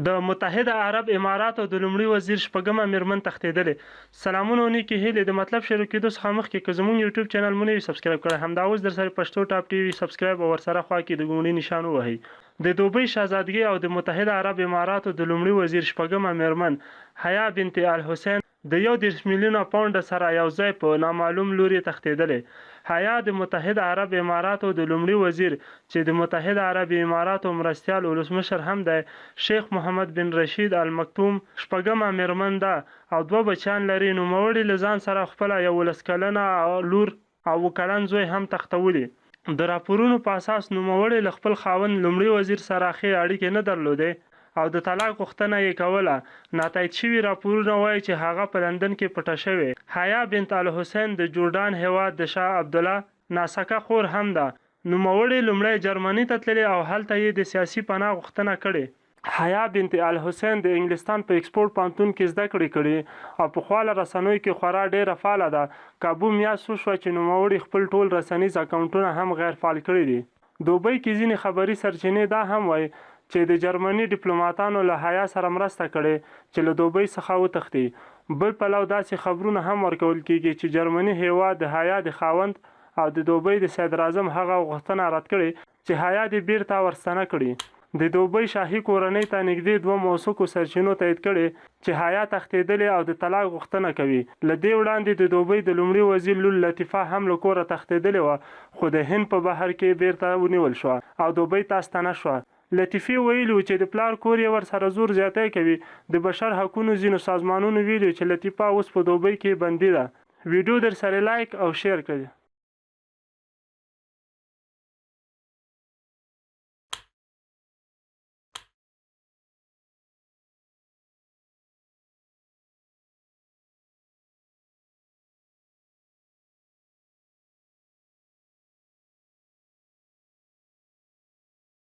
د متحده عرب اماراتو د لومړي وزیر شپږمه میرمن تښتیدلې. سلامونه او نیکې هیلې د مطلب شروع کیدو څخه مخکې که زمونږ یوټیوب چینل مو نه وي سبسکرایب کړی همدا اوس درسره پښتو ټاپ ټي وي سبسکرایب او ورسره خوا کې د ګوڼي نشان ووهئ. د دوبۍ شهزادګۍ او د متحده عرب اماراتو د لومړي وزیر شپږمه میرمن حیا بنت الحسین د 31 میلیونه پونډه سره یو ځای په نامعلوم لوري تښتېدلې. حیا د متحده عرب اماراتو د لومړي وزیر چې د متحده عربي اماراتو مرستیال ولسمشر هم دی، شیخ محمد بن رشید المکتوم شپږمه مېرمن ده او دوه بچیان لري. نوموړي له ځان سره خپله 11 کلنه لور او اوه کلن زوی هم تښتولي. د راپورونو په اساس نوموړې له خپل خاوند لومړي وزیر سره ښې اړیکې نه درلودې او د طلاق غوښتنه یې کوله. ناتایید شوي راپورونه وايي چې هغه په لندن کې پټه شوې. حیا بنت الحسین د جورډان هېواد د شاه عبدالله ناسکه خور هم ده. نوموړې لومړی جرمني ته تللې او هلته یې د سیاسي پناه غوښتنه کړې. حیا بنت الحسین د انګلستان په اکسفورډ پوهنتون کې زده کړې کړي او په خواله رسنیو کې خورا ډېره فعاله ده. کابو میاشت وشوه چې نوموړي خپل ټول رسنیز اکاونټونه هم غیر فعال کړي دي. دوبۍ کې ځینې خبري سرچینې دا هم وايي چې د جرمني ډیپلوماتانو له حیا سره مرسته کړې چې له دوبۍ څخه وتښتي. بل پلو داسې خبرونه هم ورکول کېږي چې جرمني هېواد د حیا د خاوند او د دوبۍ د صدراعظم هغه غوښتنه رد کړې چې حیا دې بیرته ورستنه کړي. د دوبۍ شاهي کورنۍ ته نږدې دوه موثقو سرچینو تایید کړې چې حیا تښتېدلې او د طلاق غوښتنه کوي. له دې وړاندې د دوبۍ د لومړي وزیر لور لطیفه هم له کوره تښتېدلې وه خو د هند په بحر کې بیرته ونیول شوه او دوبۍ ته ستنه شوه. لطیفې ویلي و چې د پلار کور یې ورسره زور زیاتی کوي. د بشر حقونو ځینو سازمانونو ویلي چې لطیفه اوس په دوبۍ کې بندي ده. ویډیو درسره لایک او شیر کړئ.